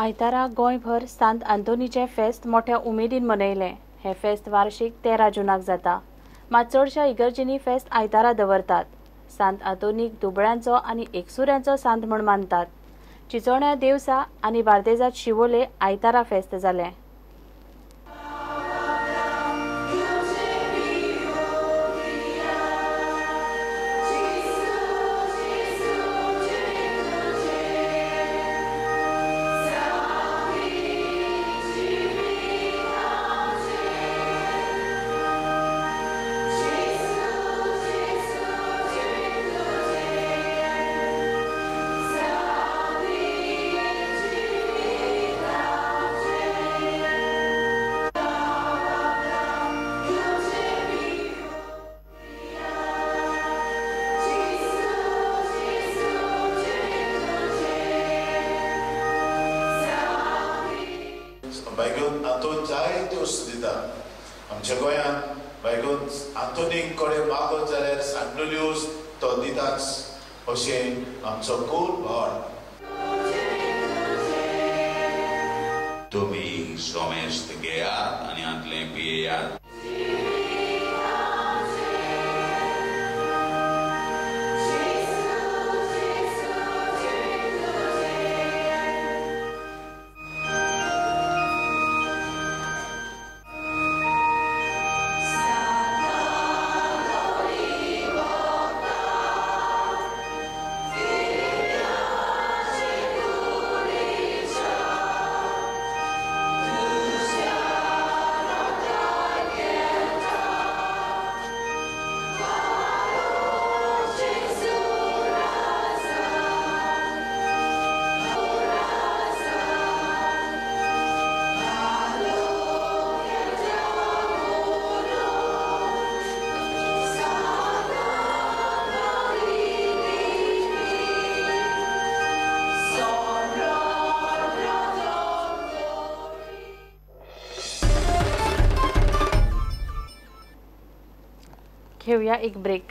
आयतारा गोंयभर सांत आंतोनीचें फेस्त मोठ्या उमेदीन मनयलें. हें फेस्त वार्षिक 13 जूनाक जाता. मात चडश्या इगर्जींनी फेस्त आयतारा दवरतात. सांत आंतोनीक दुबळ्यांचो आनी एकसुऱ्यांचो सांत म्हूण मानतात. चिचोण्या देवसा आनी बार्देजात शिवोले आयतारा फेस्त जालें. बायगोन आंतोन जायत्यो वस्तू दिता. आमच्या गोंयांत बायगोन आंतोनीक कडेन मागत जाल्यार सांडलेल्यो तो दिताच अशें आमचो कोल भाव. तुमी सोमेस्त घेयात आनी हांतलें पियेयात. घेऊया एक ब्रेक.